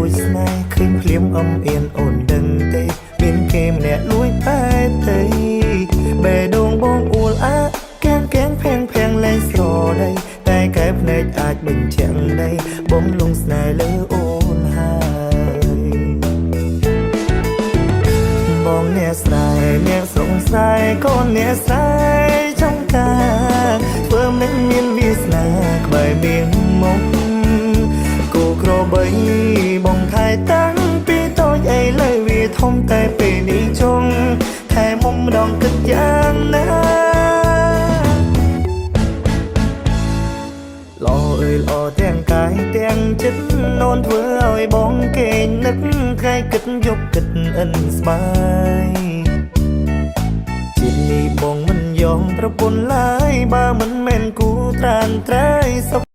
ចស្នេហ៍ឃើញភ្លាមអំអៀនអូនដឹងទេមានគេម្នាក់លួចបែកទៅបេះដូងបងអួលអាកាំងកាំងភាំងភាំងលែងស្រដីតែកែភ្នែកអាចបញ្ជាក់ដីបងលងស្នេហ៍លើអូនហើយ បងអ្នកស្រែអ្នកសង្ស័យកូនអ្នកស្រែចំការធ្វើមិនមានវាសនាក្បែរមានមុខគូក្របីបងថែតាំងពីតូចអីលើវាធំតែពេលនេះចុងថែមុំម្ដងគិតយ៉ាងណា ល្អអើយល្អទាំងកាយទាំងចិត្តអូនធ្វើឲ្យបងគេងនឹកថ្ងៃគិតយប់គិតអិនស្បាយជាតិនេះបងមិនយอมប្រពន្ធឡើយបើមិនមែនគូត្រានត្រៃសុខ